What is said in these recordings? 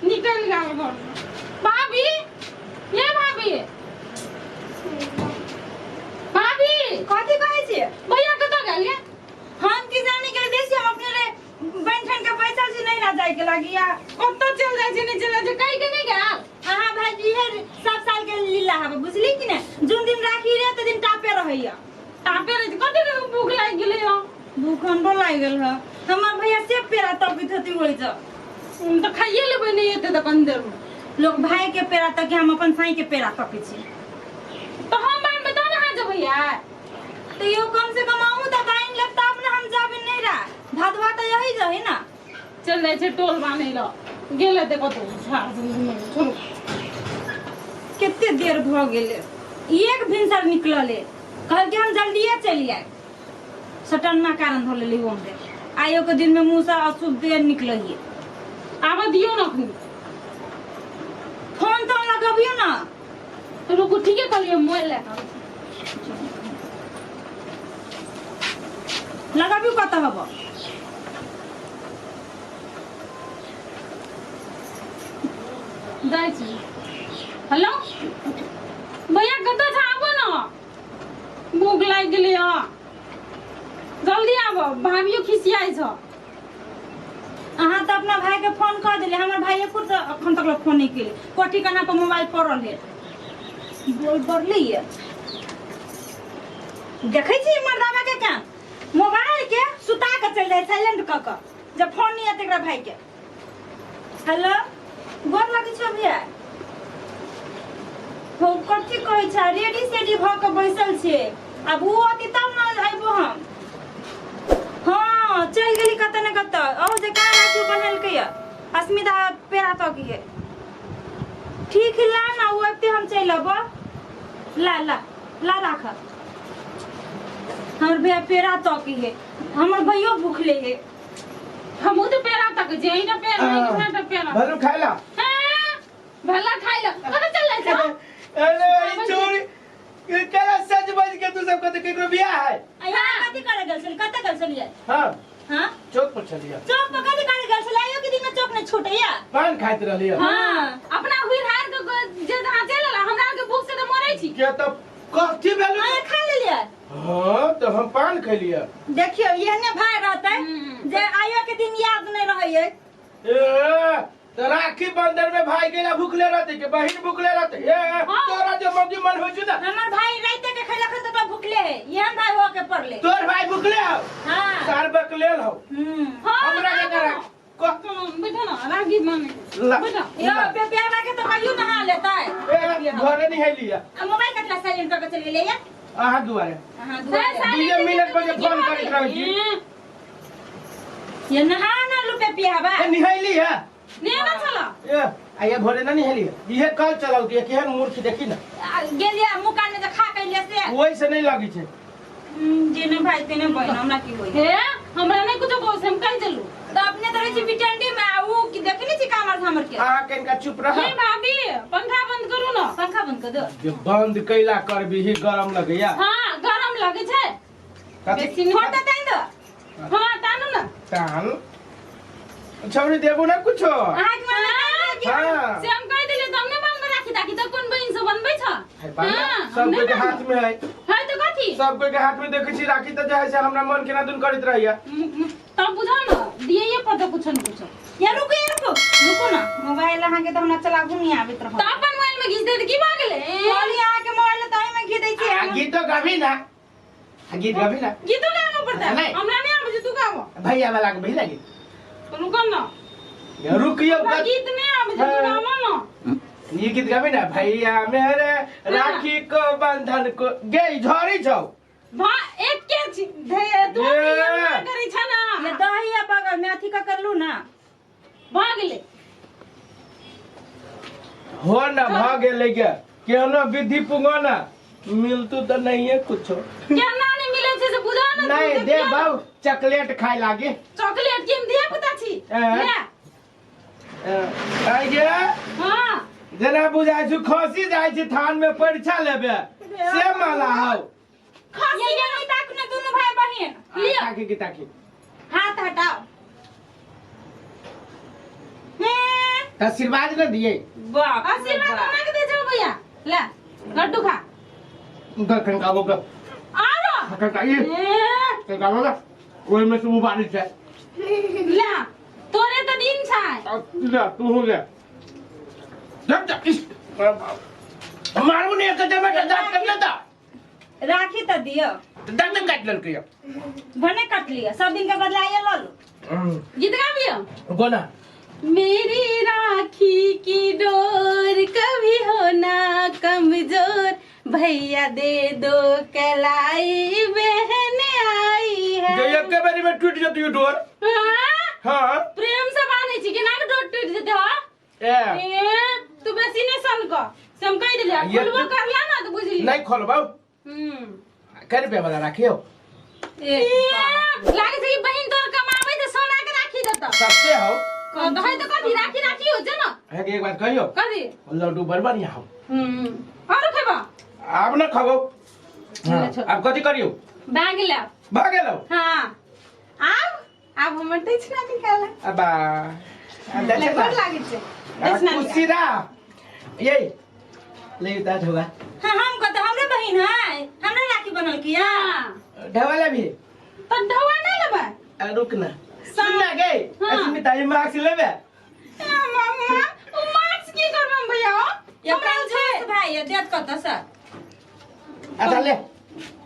निकल गेल घर भाभी, ये भाभी, भाभी। कथी कहै छियै? भैया कतऽ गेल ये? हम की जाने के लिए, हम अपने रे बन ठन के बैठल छी, नहीं ना जाय के लागी आ। कतऽ चल जाइ छै? नहि चल जाइ छै, कहि के नहि गेल। अहाँ भाईजी हे सब साल के लीला हवे, बुझली कि ने? जुन दिन राखी रे त दिन टापे रहैया। टापे रहै छै। कते के भूख लागि गेलै हँ? भूख हमरो लागि गेल ह। हमर भैया से पेड़ा तकैत हती होइ छ। हम तऽ खाइए लेबै, नहि एतै तऽ कनि देरमे। लोग भाई के पेड़ा तक, हम अपन साई के पेड़ा तकै छी। तऽ हम बान्हबै तहन अहाँ जेबै यार। तो यो कम से कम आहू तऽ बान्हि लेब तब ने हम जाबे। नहीं रहा भादवा तऽ यही रही ना। चल जाइ छै टोल बान्है लए गेल हेतै कतौ। छोड़ू। कते देर भऽ गेलै, एक भिनसर निकलले, कहलकै हम जल्दिए चलि आयब। सटनमा कारण धऽ लेली हमरे आइयो के दिन में मुँह से अशुभ देर निकलिए। आबऽ दियौ ने अखनी। फोन तोन लगबियो ना। रुकू, ठीके कहलियै, मोबाइल लए कऽ आबै छी। लगबियो कतऽ हब? जाइ छी। हेलो भैया, कतऽ छ? आबो ने, भूख लागि गेलै हँ, जल्दी आबो, भाभियो खिसियाइ छ। अहाँ तऽ अपना भाई के फोन कऽ देलियै, हमर भाई एको तऽ अखन तक फोन नहि केले। कोठी कना पर मोबाइल पड़ल है, बोल पड़ली है। देखै छी मर्दाबा के काम, मोबाइल के सुता के चलि जाइ साइलेंट कऽ कऽ जब फोन नहीं आते एकरा भाई के। हेलो, गोर लगै छौ भैया। हो कथी कहै छै? रेडी सेडी भऽ कऽ बैसल छियै, आब ओ अथी तब ने अयबो हम। हाँ चलि गेली कतऽ ने कतऽ। अहू जे कहाँ राखी बनेलकै यऽ, अस्मिता पेड़ा तक है। ठीक है, ला ना, ओ अबिते हम चलि अबो। ला ला ला राख। हमर भैया पेड़ा तक है, हमर भैयो भूखले है। हमहूँ तऽ पेड़ा तक छी, एहिटा पेड़ा, एहिटा पेड़ा। भलू खाय ला। हाँ, भला खाइ ला, कतऽ चल जाइ छौ? अरे ई चोरी केला सज बज के तू सब कते केकरो बियाह है? अहाँ कथी करे गेल छली? कतऽ गेल छलियै? हाँ। हाँ? चौक पर छलियै। चौक पर कथी करे गेल छलियै? आइयो के दिन में चौक नहीं छूटैया। पान खाइत रहलियै। हाँ, अपना हुइर हार के जे जहाँ चलि एला, हमरा आरके भूख से तऽ मरै छी। के तऽ कथी भेल? अहाँ खा लेलियै? हाँ तऽ हम पान खैलियै। देखियौ एहने भाई रहतै जे आइयो के दिन याद नहीं रहैये। ए तो राखी बंधन में भाई गेला भूखले रहते के बहिन भूखले रहते? ए तोरा जो मौगी मन होइ छौ ना। हमर भाई राइते के खैलक हन तऽ भूखले है, एहन भाई हो के पड़ले। तोर भाई भूखले हो? हाँ। सार बकलेल हो। हाँ, हमरा के करा बैठो ना, राखी माने ला। बैठो। यो प्यारा के तो कहियो नहा लेता है। ए घरे नहीं है लिया। आ मोबाइल कटला साइलेंट कर के चल गेलै या? अहाँ दुआरे। अहाँ दुआरे। दुइये मिनट पर जे फोन करैत रहै छी। ये नहा ना लुपे पियाबा। ए निहैली है। नेना छला। ए आइया भोरे ना निहैली है। इहे कल चलाउ दिया, केहन मूर्ख देखी ना। गेलिया मुँह कान में जे खा के लिए से। ओहि से नहीं लगी छै। जेने भाई तेने बहन, हमरा की होई? हे हमरा नहीं कुछो कहू से हम कहि देलू। तो अपने तो रहै छी बिटंडी में आ उ की देखने छी कामर धामर के। अहाँ कनिका चुप रह। हे भाभी, पंखा बंद करू ना। पंखा बंद कर दो। जे बंद कैला करबी गरम लगैया। हाँ गरम लगे छै। कथी? बेसी नहीं। फोटो तानि दो। हाँ तानू ना। तान छौरी देबू ना कुछो। अहाँ के मन में तानि दो कि? हाँ। से हम कहि देलियै तऽ हम नहि बनबै राखी ताखी, तऽ कोन बहिन से बनबै छ? है बाबा, हाँ, सब हम कोई के नहि हाथ में है। है तऽ कथी? सब कोई के हाथ में देखै छी राखी तऽ जे है से हमरा मन केना दुन करैत रहैया। तब बुझा ना, दियैये पड़तै कुछो ने कुछो। या रुकू, या रुकू, रुकू ना। मोबाइल अहाँ के तऽ हमरा चलाबू नहीं आबैत रहत। तऽ अपन मोबाइल में घीच दे तऽ की भऽ गेलै? कहली अहाँ के मोबाइल तऽ एहिमे घी दै छी। आ गीतो गाबी ना, आ गीत गाबी ना। गीतो गाबऽ पड़तै? नहीं। हमरा नहि आबै छै, तू गाबऽ। भैया वाला के भैया गीत। रुकऽ ना। या रुकियो। हमरा गीत नहि आबै छै, तू गाबऽ ना। ये गीत गाबी ना, भैया मेरे राखी को बंधन को गे झड़ी छौ। भा एके छी धे तू ये। अपने करै छ ना। ये दही आ बगल में अथी का करलू ना। भऽ गेलै। हो ना भ गेलै के केहनो विधि पुंगो ना मिलतू तऽ नहीं है कुछो। केना नहीं मिलै छै से बुझा ना। तू नहीं दे। देखियौ ना। बाबू चॉकलेट खाए लागे। चॉकलेट के हम धिया पुता छी? हैं? ले। आइ गे। हाँ। जेना बुझाइ छै खसी जाइ छै थान में परीक्षा लेबे से माला हौ। ये ये नहीं ताकू ना दोनों भाई बहन। लियो। ताकी की ताकी। हाथ हटाओ। तऽ आशीर्वाद न दिए। बाप रे आशीर्वाद बाप। हमरा के दे छौ भैया, ले लड्डू खा। कनका वो का आरो कनका ये ए, कनका वो का ओहि में से उबारी छै। ले तोरे तऽ दिन छै। आ, ले तू हो ले जब जा इस मारू ने एक जमा दांत कर लेता। राखी तऽ दियौ। दांत काटि लेलकै यौ। भने काट लिअ, सब दिन के बदला ये लऽ लू। गीत गाबियौ। गोना। मेरी राखी की डोर कभी हो ना कमजोर, भैया दे दो कलाई बहन आई है। जे एके बेरी में टूट जेतै ई डोर। हाँ? हाँ। प्रेम से बान्है छी, केना के डोर टूट जेतै हो? ए। ए, तू बेसी नहि सन क, से हम कहि देलियै। ये खोलबो करला ना तऽ बुझली। नहीं खोलबौ। कै रुपया वाला राखियो? ए, लागै छै कि बहिन तोर कमाबै तऽ सोना के राखी देतौ। सस्ते हो। कहै तऽ कथी राखी राखी होइ छै न। है कि एक बात कहियो? कथी? लड्डू बड़ बढ़िया हो। आरो खेबा? आब न खबौ। ले छोड़। आब कथी करियो? भए गेलै। भए गेलौ? हाँ। आब आब हमर दक्षिणा निकाल। अबा। ले, गोर लागै छै। दक्षिणा निकाल। खुशी रह। ये ले उतार होगा। हाँ, हम कहते हमरे बहिन है, हमरे राखी बनल किया? हाँ। ढवा ले भी। तो ढवा नहीं लेबै? आ, रुक ना। सुन ना गई। हाँ। अस्मिता ये मास्क लेबे? ए, मामा, ओ मास्क की करबै हम भैया? हो? ये हमरा कंजूस छै। भाई ये देत कत सर? अच्छा ले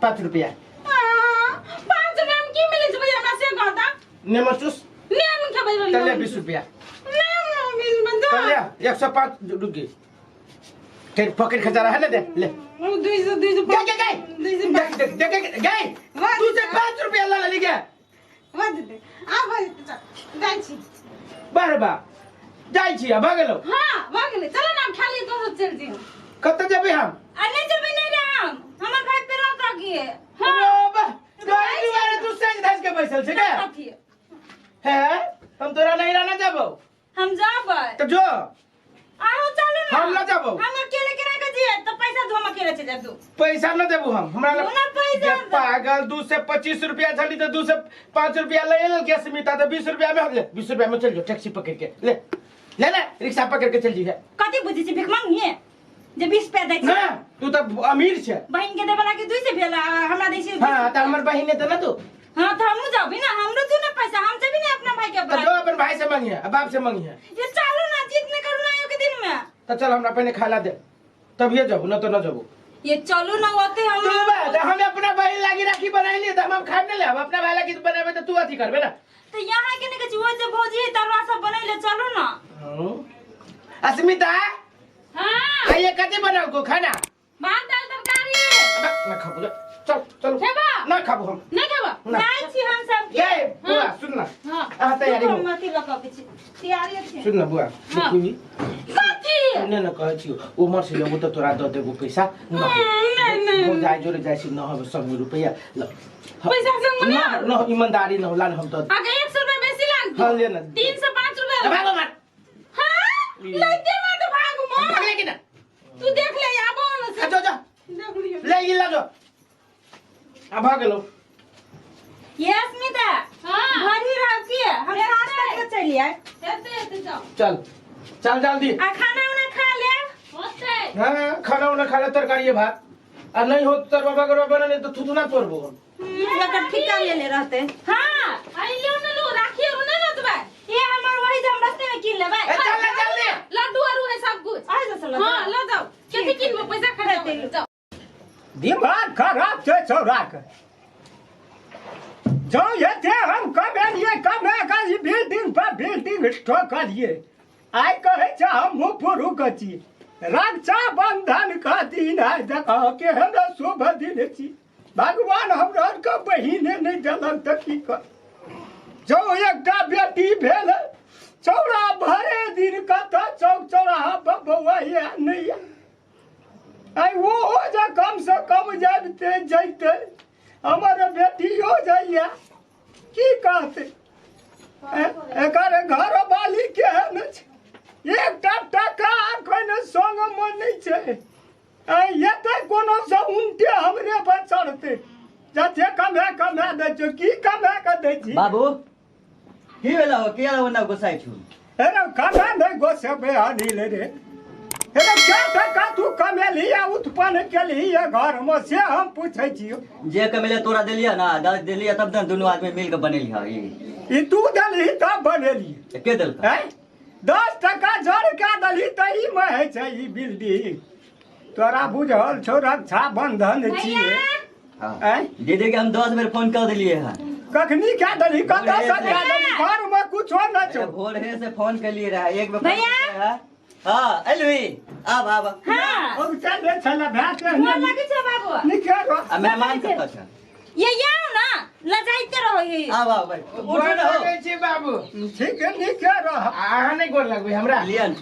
5 रुपया। 5 रुपया में की मिलै छै भैया हमरा से कहता? नेमो चूस। नेम खेबै रहलियै। चल ले 20 रुपया। नेम 20 बंदा। चल ले 105 रुक गई। फिर पॉकेट खर्चा रहा है ना दे ले। ओ, दुई सौ, दुई सौ गए, गए, गए। दुई सौ देख, देख, देख, देख, गए। वाह, तू से 5 रुपया ला ले गया। वाह, दे, दे। आ, वाह, दे, चल, जाइ छी। बार बा। जाइ छी, आ, भऽ गेलौ। हाँ, भऽ गेलै। चलो ना, खाली तो सब चल जी। कतऽ जेबै हम? आ, नहीं जेबै, नहीं रे हम। हमर भाई पे रख रखिए। हाँ। अरे बा, तोरा दुआरे तू सेज धज के बैसल छै के? रखिए। हे, हम तोरा नहीं रहना जाबौ। हम जाबै। तऽ जो। आहो चलू ना। हम न जाबौ। हम अकेले केना के जिए? तऽ पैसा दो, हम अकेले चलि जाब दू। पैसा न देबू हम। हमरा लग- ना पैसा जे दे। पागल, 2 से 25 रुपया छली तऽ 2 से 5 रुपया ले लेलकै अस्मिता, तऽ 20 रुपया में हम ले, 20 रुपया में चल जो टैक्सी पकड़ के। ले। ले ले, रिक्शा पकड़ के चल जी। कथी बुझै छी भिख मंगिए? जे 20 रुपया दै छी। ना, तू तऽ अमीर छै। बहिन के देबे लागी 2 से भेल, आ हमरा दै छी बीस। हाँ, तऽ हमर बहिन ने तऽ ना तू। हाँ, तऽ हमहूँ जाबी ना, हमरो दू ना पैसा, हम जेबी ना अपना भाई के तऽ जो अपन भाई से मांगिहे, आ बाप से मांगिहे। ये चालू ना, जिद नहीं करू ना आयो के दिन में। तऽ चल हमरा पहिने खाय ला दे, तभिए जाबू, न तऽ न जाबू। ये चलू ना ओते हम। तू बा, तऽ हम अपना बहिन लागी राखी बनाइली, तऽ हम खाय नहि लेब। अपना भाई लागी बनेबै तऽ तू अथी करबे ना। तऽ यहाँ के नहीं कहै छी, ओ जे भौजी है, तरुआ सब बनैले चलू ना। हाँ। अस्मिता? हाँ। आइए कथी बनाऊ को खाना? भात दाल तरकारी। अबे, ना खाबू जा। चल, चल। खेबा? ना खाबू हम। नहीं खेबा? ना। जाइ छी हम सब की। ये, बुआ, सुन ना। हाँ। आ, तैयारी हो। हम अथी लऽ कऽ अबै छी। तैयारी छै। सुन ना बुआ, हाँ। देखी। कथी? ने ना कहै छी, उमर से लेबू तऽ तोरा दऽ देबू पैसा। न हो। नहीं, नहीं। हो जाइ जोरे जाइ छी, न होबे सब रुपैया। ल। पैसा संग में ना, ना। न, ईमानदारी न होला, हम तऽ आगे 100 रुपया बेसी लागतौ। हाँ, ले ना। 305 रुपया। भागो मार। हाँ? लैते मार तऽ भागू मार। भाग ले कि ना? तू देख ले, आबो न से। आ, जो, जो। देख लियो। ले, ई ला जो। आ, भाग गेलौ। ये अस्मिता, हाँ। घर ही रह की? हम साँझ तक के चलि आयब। एते, एते जाओ। चल, चल जल्दी। आ खाना उना खा लेब। होतै। हाँ, खाना उना खा ले, तरकारी भात। आ नहीं हो तरवा बगरवा बने तो थुथुना तोड़बो हम। एकर ठिका लेले रहते। हाँ, आई लियो न लो, राखी और नहीं लतबे। ये हमर वही जे हम रास्ते में कीन लेबै। ए, चल ले, चल ले। लड्डू और है सब कुछ। आ जा चल। हाँ, ल जाओ। केथी किनबो पैसा खर्चा होतै, जाओ। दिमाग खराब छै छौड़ा के। जो एते हम कमेलियै, कमे के ई बिल्डिंग पर बिल्डिंग ठोकलियै। आइ कहै छै हम मुँह फुरू के छी। रक्षाबंधन के दिन है, देखो केहन शुभ दिन छी। भगवान हमरा आरके बहिने नहि देलक तऽ की कर। जँ एकटा बेटी भेल, छौड़ा भरे दिन कतऽ चौक चौराहा पर बौआइए नहि आइ ओहो जे कम से कम जाबिते जैते हमर बेटियो जाइए की कहते। एकर घर वाली केहन छै, एकटा टका एखन संग मे नहि छै। एते कोनो से उनटे हमरे पर चढ़ते, जते कमा कमा दै छौ, की कमा के दै छी। बाबू की भेल हो, किया ओना गुस्साइ छु? अरे कना नहि गोसेबै अनिल रे। अरे क्या टका तू कमेलही आ उत्पन्न केलही घरमे से हम पूछै छियौ। जे कमेले तोरा देलियै ना, देलियै तब ने दुनू आदमी मिल के बनेलियै ई। ई तू देलही तब बनेलियै। के देलका? आँय, 10 टका जड़ कए देलही तऽ ई मे होइ छै ई बिल्डिंग। तोरा बुझल छौ रक्षाबंधन छियै। हाँ। आँय? दीदी के हम 10 बेर फोन कर दिलिए हैं। कखनी कए देलही, कतऽ से कए देलही? घर मे कुछो नहि छौ। अरे भोर हे से फोन के लिए रहा एक बेर फोन भैया? केलिए है। हाँ एलवी आब आब। हाँ। हम चल रे छला भए के गोर लगै छै बाबू। नीके रह। आ मेहमान कतऽ छै? ये आउ ना, लजाइते रहो ये। आब आब भाई उठू गोर ना हो। लगै छी बाबू। ठीक है, नीके रह। अहाँ नहि गोर लगबै हमरा? लियन।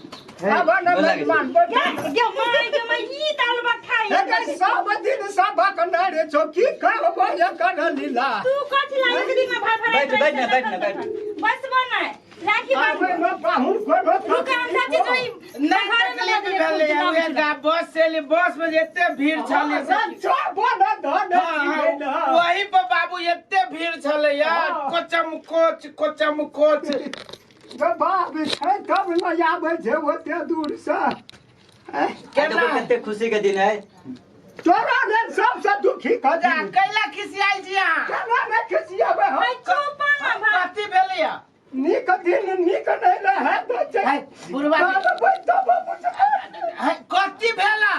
आब न गोर लागै छी। मेहमान बैठ। गे माय गे my, ई ताल बखाई। एकर सब दिन सबक नहि रे छौ, की कहबो एकर लीला। तू कथि लागे दिन में भाई भाई? बैठ, बैठ ना, बैठ ना, बैठ। बस बना राखी बांध। आबै मे पाहुन कोनो रुक, हम चाची जो ई नहि घर में तकलीफ लऽ भेलै गेलै। उएह गा बस से एली, बस में जे एते भीड़ छलै से। रक्षा बन धन हाँ, छियै ने। वही पर बाबू एते भीड़ छलै यार, हाँ। Kuchaman coach Kuchaman coach. तऽ बाप छै तब ने आबै छै ओते दूर से। आइ देखो कते खुशी के दिन है। तोरा लेल सबसे दुखी जा कथी? कैला खिसियाल छी अहाँ? केना नहि खिसियाबै हम? भाई चुप ना भाई। कथी भेलै या? नीक दिन नीक नहि रहै दै छै। है, बुढ़वा बाप रे, तब बुझ- है, कथी भेला?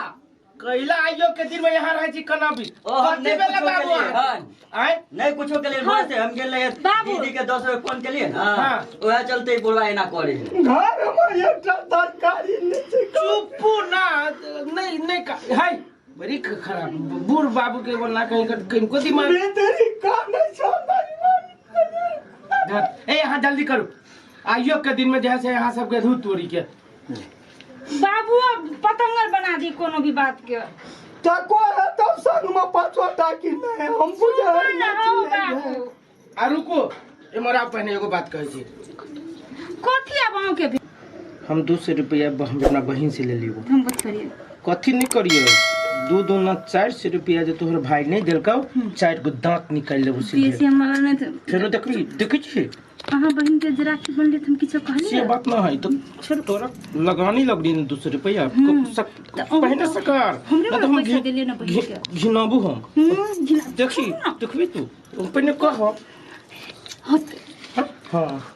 कैला आइयो के दिन में यहाँ रहै छी कना भी। ओ हम कथी नहीं भेला कुछो बाबू के लिए, अहाँ? हाँ। आँय? नहीं कुछो के लिए हाँ। भोर से हम गेल रहियै बाबू। दीदी के 10 बेर फोन केलिए ना, हाँ। वएह चलते ई बुढ़वा एना करे है। घर में एकटा तरकारी नहि छै। चुपू ना, नहीं नहीं का है बड़ी खराब बूढ़ बाबू के बोलना कहीं किनको दिमाग भीतरी कानै छौ नहि। ए यहाँ जल्दी करू, आइयो के दिन में जैसे यहाँ सबके धूत तोड़ी के। बाबू अब पतंगर बना दी कोनो भी बात के। तको हेतौ संग में पाँचो टा कि नहि हम बुझै ना नहि हो छियै। बाबू। आ रुको, एमहर आउ, पहिने एगो बात कहै छी। कथी आब अहूँ के? हम 200 रुपया हम अपना बहिन से ले लियो। हम कथी करिए? कथी नहीं करियो, दू दू ना 400 रुपया जे तोहर भाई नहीं देलकौ, 4 गो दांत निकालि लेबो सीधे। बेसी हमरा नहि तऽ- फेरो देखबी, देखै छी। अहाँ बहिन के जे राखी बनले तऽ हम किछो कहलियै? से बात न है तो तोरा लगानी लगनी ने 200 रुपया तऽ अहूँ पहिने तऽ सकार हमरे ना तो हम पैसा देलियै ने बहिन के। घिनाबू हम। घिना देखी, देखबी तू पहिने कह। हाँ। हाँ।